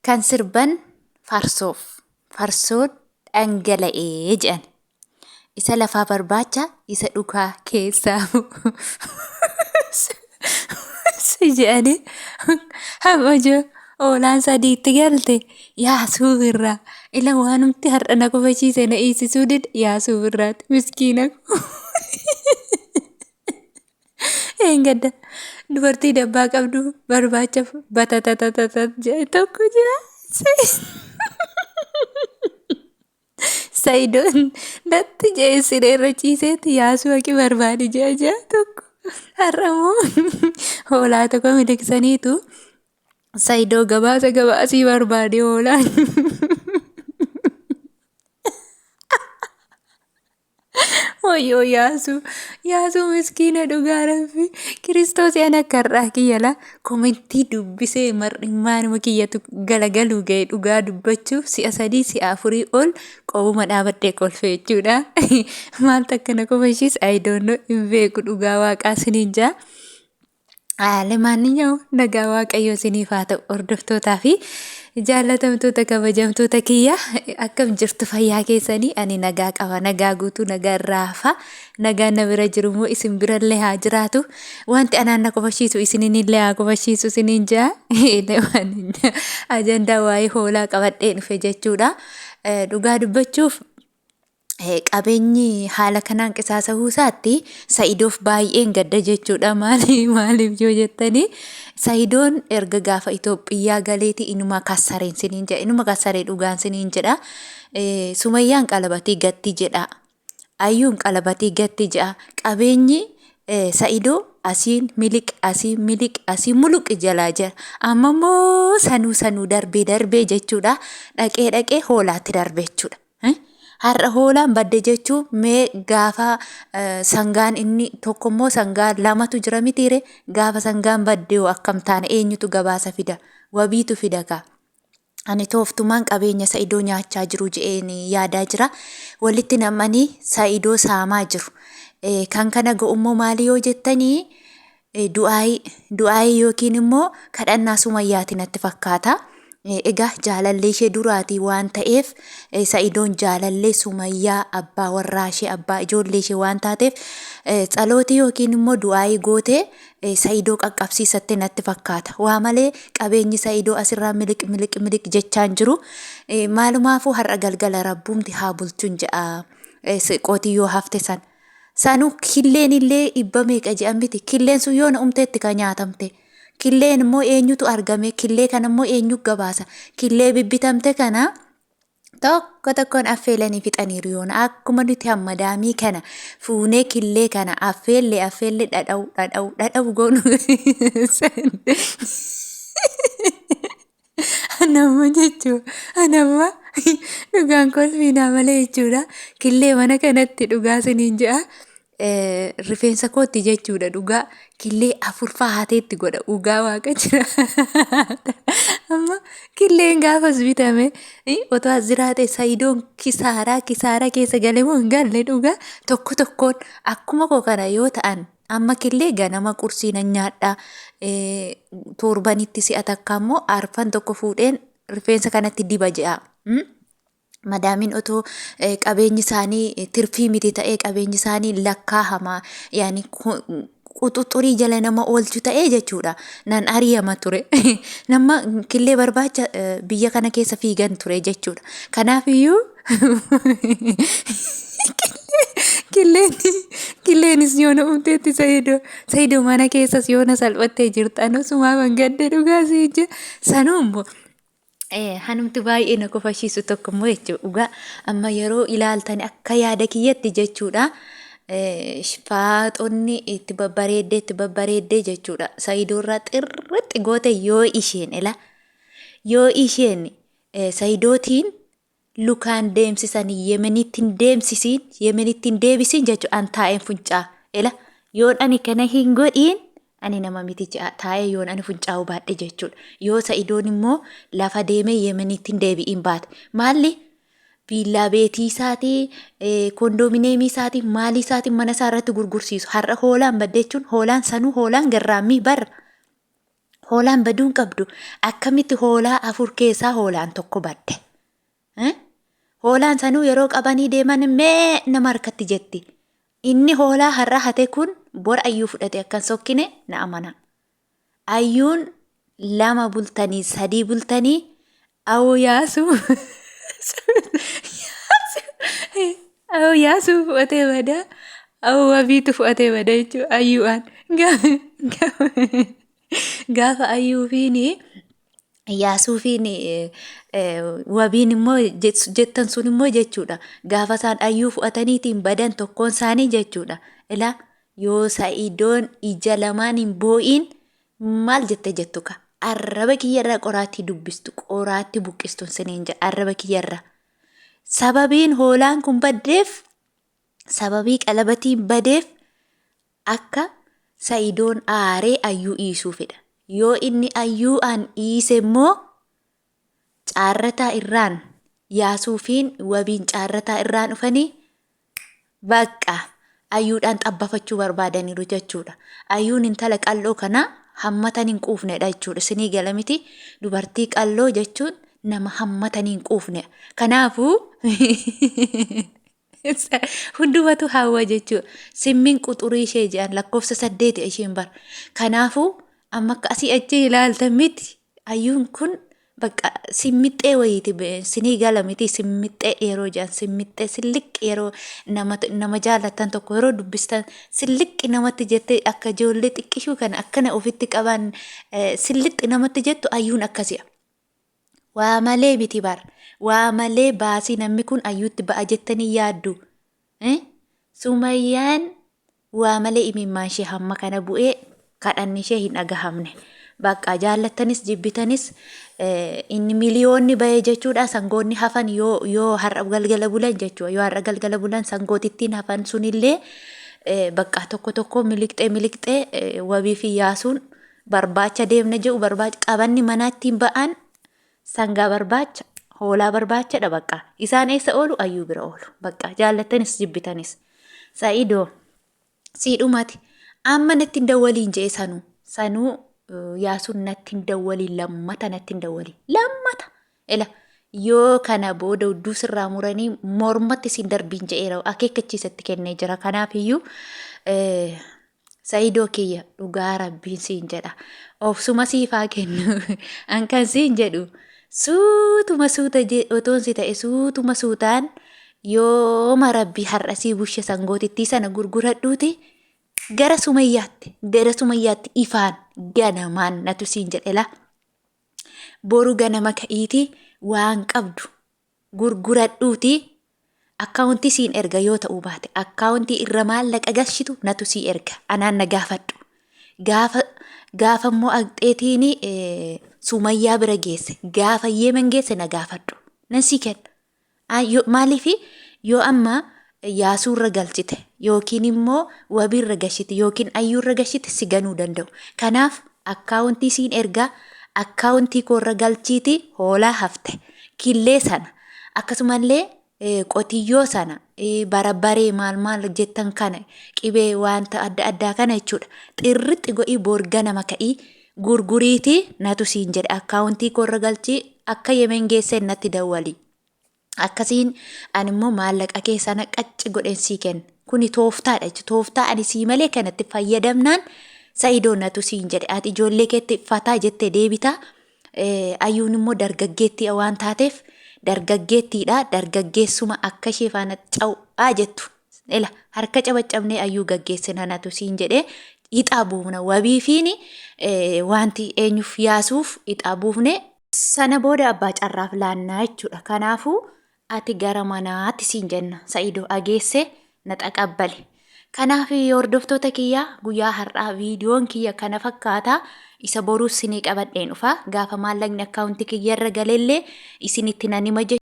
Kan sirban farsoof. Farsoon dhangala'ee jedhan. Isa lafaa barbaacha isa dhukaa keessaa si jedhanii hamma jiru hoolaan sadiitti galte yaasuu birraa ila waanumti har'a na kofashiise na hiisisuu dide yaasuu birraati miskiina koo. Eengadda dubartii dabbaa qabdu barbaacha batatatatatat jedhe tokko jira. Sa'idoon natti jedhe sireerra ciiseeti yaasuu haqi barbaadi jedha jedha tokko. Har'a immoo hoolaa tokko miliqsaniitu Sa'idoo gabaasa gabaasii barbaade hoolaan. Wayyoo yaasuu yaasuu miskiina dhugaa rabbi kiristoos an akka har'aa kiyya laa komentii dubbisee mar'immaanuma kiyyatu galagaluu ga'e dhugaa dubbachuuf si'a sadii si'a afurii ol qobuma dhaabadhee kolfe jechuudha maaltu akka na kofashiis I don't know hin beeku dhugaa waaqaa siniin jaa. Lemaanninyaa'u nagaa waaqayyoo isiniif haa ta'u hordoftootaa fi jaallatamtoota kabajamtoota kiyya akkam jirtu fayyaa keessanii ani nagaa qaba nagaa guutuu nagaa irraa hafa nagaan na bira jiru immoo isin birallee haa jiraatu wanti anaan na kofashiisu isininillee haa kofashiisu isiniin jaa lemaanninyaa ajandaa waa'ee hoolaa qabadhee dhufe jechuudha dhugaa dubbachuuf qabeenyi haala kanaan qisaasahuu isaatti Sa'idoof baay'een gadda jechuudha. Maali maaliif yoo jettanii Sa'idoon erga gaafa Itoophiyaa galeeti inuma kassareen siniin jedha. Inuma kassaree dhugaan siniin jedha. Sumayyaan qalabatii gatti jedha. Ayyuun qalabatii gatti jedha. Qabeenyi Sa'idoo asiin miliq asiin miliq asiin muluq jalaa jira. Amma immoo sanuu sanuu darbee darbee jechuudha. Dhaqee dhaqee hoolaatti darbe jechuudha. Har'a hoolaan badde jechuun mee gaafa sangaan inni tokko immoo sangaa lamatu jira mitiire gaafa sangaan badde hoo akkam taana eenyutu gabaasa fida wabiitu fida kaa. Ani tooftumaan qabeenya Sa'idoo nyaachaa jiru je'een yaadaa jira. Walitti nam'anii Sa'idoo saamaa jiru. Kan kana ga'u immoo maali yoo jettanii du'aayii du'aayii yookiin immoo kadhannaa sumayyaati natti fakkaata. Egaa jaalallee ishee duraatii waan ta'eef Sa'idoon jaalallee sumayyaa abbaa warraa ishee abbaa ijoollee ishee waan taateef tsalootii yookiin immoo du'aayii gootee Sa'idoo qaqqabsiisatte natti fakkaata. Waa malee qabeenyi Sa'idoo asirraa miliq miliq miliq jechaan jiru. Maalumaafuu har'a galgala rabbuumti haa bulchun jedha qotiyyoo hafte san. Sanuu killeen illee dhibba meeqa je'an miti. Killeen sun yoona umteetti ka nyaatamte. Killeen immoo eenyutu argame? Killee kana immoo eenyu gabaasa? Killee bibbitamte kana tokko tokkoon affeelanii fixaniiru yoona. Akkuma nuti hammadaamii kana fuunee killee kana affeellee affeellee dhadha'u dhadha'u dhadha'u goonu. Anamma jechuun anamma dhugaan kolfiinaa malee jechuudha. Killee mana kanatti dhugaa siniin jedha. Rifeensa kootti jechuudha dhugaa killee afurfaa haateetti godha dhugaa waaqa jira. Amma killeen gaafas bitame otoo as jiraate sayidoon kisaaraa kisaaraa keessa galee moo hin galle dhugaa tokko tokkoon akkuma koo kana yoo ta'an Amma killee ganama qursii nan nyaadha. Torbanitti si'a takka immoo arfan tokko fuudheen rifeensa kanatti diba je'a. Madaamiin otoo qabeenyi isaanii tirfii miti ta'ee qabeenyi isaanii lakkaahama yaani quxuxurii jala nama oolchu ta'ee jechuudha. Nan ari'ama ture. Nama killee barbaacha biyya kana keessa fiigan ture jechuudha. Kanaafiyyuu Killeen killeenis yoona umteetti Sayido Sayido mana keessas yoona salphattee jirta anoo sumaafan gadde dhugaa sii je sanuu immoo hanumti baay'ee na kofashiisu tokko immoo jechuudha dhugaa amma yeroo ilaaltan akka yaada kiyyatti jechuudha faaxonni itti babbareeddee itti babbareeddee jechuudha Sayidoo irraa xirrixi goote yoo isheen ila yoo isheen Sayidootiin lukaan deemsisan yemenitti hin deemsisiin yemenitti hin deebisiin jechuudha an taa'een funcaa ela yoon ani kana hin godhiin ani nama miti je'a taa'ee yoon ani funcaa'uu baadhe jechuudha yoo sa'idoon immoo lafa deemee yemenitti hin deebi'iin baate maalli viillaa beetii isaatii koondoomineemii isaatii maalii isaatii mana isaa irratti gurgursiisu har'a hoolaan badde jechuun hoolaan sanuu hoolaan garraammii barra. Hoolaan baduu hin qabdu. Akkamitti hoolaa 4 keessaa hoolaan tokko badde? Hoolaan sanuu yeroo qabanii deeman mee nama harkatti jetti. Inni hoolaa har'a hate kun bor ayyuu fudhate akka hin sokkine na amana. Ayyuun 2 bultanii 3 bultanii awoo yaasuu awoo yaasuu fudhatee bada awoo wabiitu fudhatee bada jechuudha ayyuudhaan gaafa ayyuufiini yaasuufiin wabiin immoo jettan sun immoo jechuudha gaafa isaan ayyuu fudhataniitiin badan tokkoon isaanii jechuudha ilaa yoo sa'idoon ija lamaan hin boo'iin maal jette jettuka arraba kiyyarraa qoraattii dubbistu qoraattii buqqistun siniin jedha arraba kiyyarraa sababiin hoolaan kun baddeef sababii qalabatiin badeef Akka Sa'idoon aaree Ayyuu dhiisuufidha. Yoo inni Ayyuu'aan dhiise immoo Caarrataa irraan Yaasuufiin Wabiin Caarrataa irraan dhufanii baqqa Ayyuudhaan xabbafachuu barbaadaniiru jechuudha. Ayyuun intala qal'oo kana hammatan hin quufnedha jechuudha. Isinii gala miti dubartii qal'oo jechuun nama hammatanii hin quufne. Kanaafuu Hundumatu hawwa jechuudha. Simmin quxurii ishee jedhan lakkoofsa 8 isheen bar. Kanaafuu amma akka asii achi ilaaltan miti. Ayyuun kun bakka simmixxee wayiiti sinii gala miti simmixxee yeroo jedhan simmixxee silliqqi yeroo nama nama jaallattan tokko yeroo dubbistan silliqqi namatti jettee akka ijoollee xiqqishuu kana akkana ofitti qaban sillixxi namatti jettu ayyuun akkasi'a. Waa malee miti bar. Waa malee baasii namni kun ayyuutti ba'a jettanii yaaddu. Eh? Sumayyaan waa malee imimmaan ishee hamma kana bu'ee kadhanni ishee hin dhagahamne. Bakka jaallattanis jibbitanis inni miliyoonni ba'e jechuudha sangoonni hafan yoo yoo har'a galgala bulan jechuudha. Yoo har'a galgala bulan sangootittiin hafan sunillee bakka tokko tokko miliqxee miliqxee wabii fi yaasuun barbaacha deemna jedhu barbaacha qabanni manaa ittiin ba'an sangaa barbaacha hoolaa barbaachadha bakka isaan eessa oolu ayyuu bira oolu bakka jaallattanis jibbitanis sa'idoo sii dhumati amma natti hin dawwaliin je'e sanuu sanuu yaasuun natti hin dawwaliin lammata natti hin dawwaliin lammata ila yoo kana booda hudduu sirraa muranii mormatti siin darbiin je'eera akeekkachiisatti kennee jira kanaaf iyyuu Sa'idoo kiyya dhugaa rabbiin siin jedha. Obsuma siif haa kennu. An kan siin jedhu suutuma suuta otoon si ta'e suutuma suutaan yooma rabbii har'a sii bushe sangootittii sana gurguradhuuti gara sumayyaatti gara sumayyaatti ifaan ganamaan natu siin jedhe laa. Boru ganama ka'iitii waan qabdu gurguradhuutii akkaawuntii siin erga yoo ta'uu baate akkaawuntii irra maallaqa galchitu natu sii erga anaan na gaafadhu. Gaafa gaafa immoo aqxeetiin sumayyaa bira geesse gaafa yeeman geesse na gaafadhu nan sii kenna. Maaliif yoo amma yaasuurra galchite yookiin immoo wabiirra gashite yookiin ayyuurra gashite si ganuu danda'u. Kanaaf akkaawuntii siin ergaa akkaawuntii koorra galchiiti hoolaa hafte killee sana akkasumallee qotiyyoo sana barabaree maal maal jettan kana qibee wanta adda addaa kana jechuudha. Xirrixxi godhii boor ganama ka'ii gurguriitii natu siin jedhe akkaawuntii koorra galchii akka yemen geesseen natti dawwali. Akkasiin ani immoo maallaqa kee sana qacci godheen sii kenna. Kuni tooftaadha jechuudha. Tooftaa ani sii malee kanatti fayyadamnaan Sa'idoo natu siin jedhe. Ati ijoollee keetti fataa jettee deebitaa. Ayyuun immoo dargaggeettii waan taateef dargaggeettiidha. Dargaggeessuma akka ishee faana caw'aa jettu. Ela harka cabaccabnee ayyuu gaggeessina natu siin jedhee ixaa buufna. Wabiifiini wanti eenyuuf yaasuuf ixaa buufne. Sana booda abbaa carraaf laannaa jechuudha. Kanaafuu ati gara manaatti siin jenna. Sa'ido ageesse na xaqabbali. Kanaaf hordoftoota kiyya guyyaa har'aa viidiyoon kiyya kana fakkaata. Isa boruus isinii qabadheen dhufa. Gaafa maallaqni akkaawuntii kiyyarra galellee isinitti nan hima jechuudha.